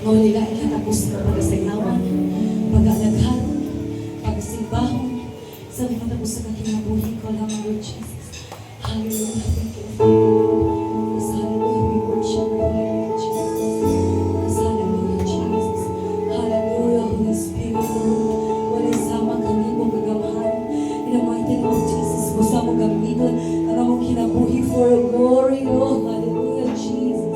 Mao nila ikatapos nga pagasayawan, pag-alagharon, pagsimbahon, sa mga katapos sa kinabuhi ko lamang, Lord Jesus. Hallelujah. Thank you, Father. Yes, hallelujah. We worship you, Lord Jesus. Yes, hallelujah, Jesus. Hallelujah, Holy Spirit, Lord. Walay sama kanimo kagamhan. In the mighty name of Jesus, busa mo gamiton ang among kinabuhi for your glory, Lord. Hallelujah, Jesus.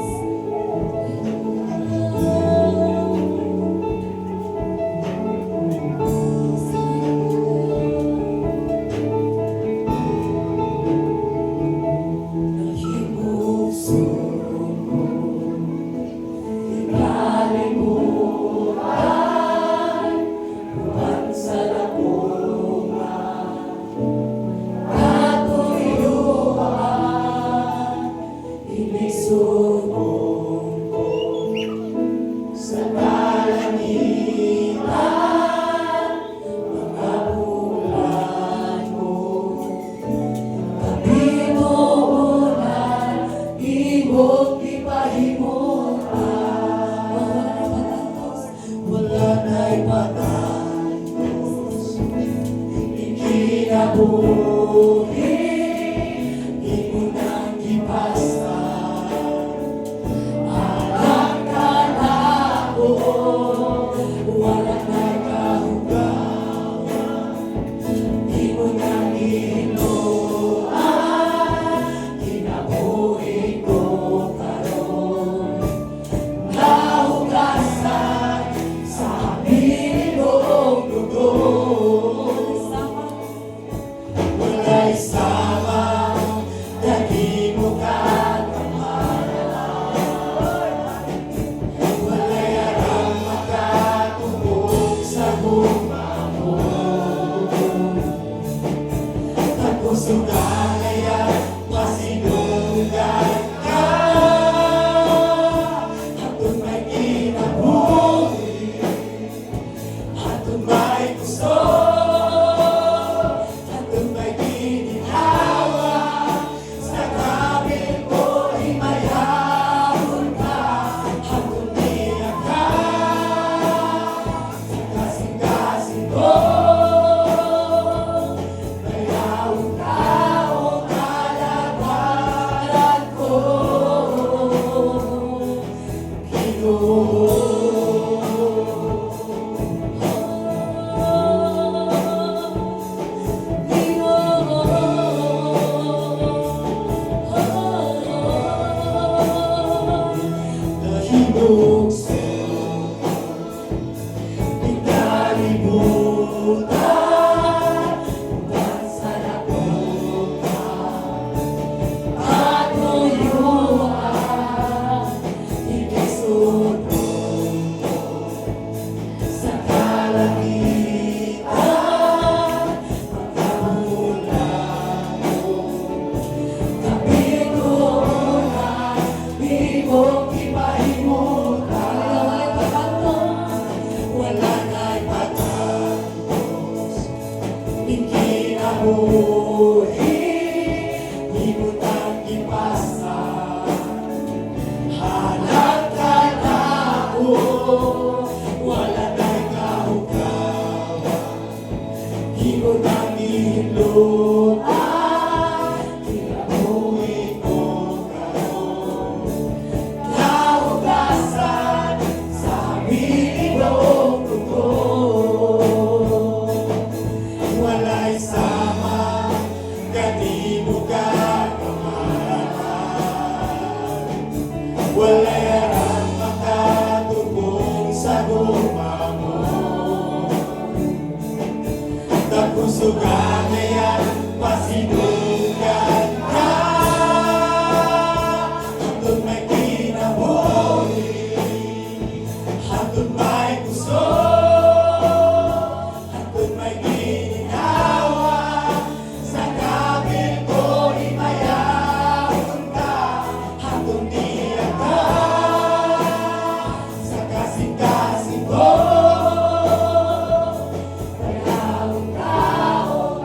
Nahimugso ko, kalibutan, uban sa dako nga katuyuan, Inigsuon ko sa kalangitan, mga bulan mo. Kapituonan, imong gipahimutan. Wala na'y patantos. Ikinabuhi, imo nang gipasar. Alang kanako, wala na'y kahugawan. Imo nang gihinloan, kinabuhi ko karon. Nahugasan sa habiling dugo. Walay sama, kanimo kagamhanan. Walay arang makatubok sa gugma mo. Tagpusugayan, pasinunggan ka. Hantod may kinabuhi, hantod may kusog, hantod may gininhawa. Sa kabil ko, himayahon ka, hantod niya ka. Sa kasing-kasing ko, bayawon ka o kalagaran ko. Ginoo. Ginoo. Nahimugso kalibutan, uban sa dako nga katuyuan, Inigsuon ko sa kalangitan, mga bulan mo. Kapituonan, imong gipahimutan. Wala na'y patantos. Ikinabuhi, imo nang gipasa. Alang kanako, wala na'y kahugawan. Imo nang gihinloan, kinabuhi ko karon. Nahugasan sa habiling dugo. Walay sama, kanimo kagamhanan. Walay arang makatubong sa gugma mo. Tagpusugayan, pasinunggan ka. Hantod may kinabuhi, hantod may kusog, hantod may gininhawa. Sa kabil ko, himayahon ka, hantod niya ka. Sa kasing-kasing ko, bayawon ka o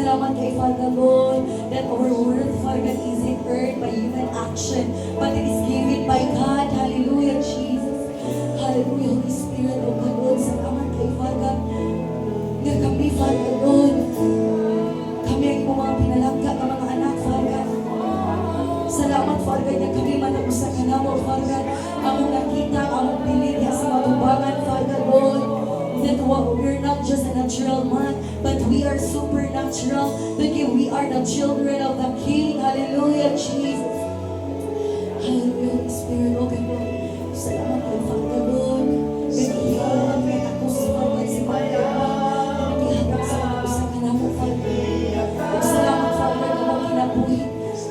Salamat kay Father Lord that our worth, Father God, isn't earned by human action, but it is given by God. Hallelujah, Jesus. Hallelujah, Holy Spirit, oh God, Lord. Salamat kay Father God. Nga kami, Father Lord, kami ang imong mga pinalangga nga mga anak, Father God. Salamat, Father God, nga kami man usa kanamo, Father God. Among nakita, among bilin diha sa matubangan, Father Lord, that we're not just a natural man, but we are supernatural. Because we are the children of the King. Hallelujah, Jesus. Hallelujah, Holy Spirit. Oh God, Lord. Salamat kay Father Lord. Nag-ihaw ang katakos, Father God, si Father God. Naghihatag sa mga usa kanamo, Father. Ug salamat, Father, nga among kinabuhi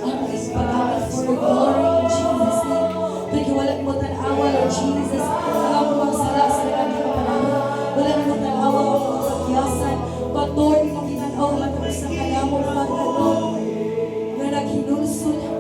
ang ipag-awit for your glory in Jesus' name. Thank you, wala mo tan-awa, Lord Jesus, ang among mga sala sa lagi nga panahon. Wala mo tan-awa ang mga pagyasan. But Lord, imong gitan-aw ang usa kanamo, Father Lord, nga naghinulsol.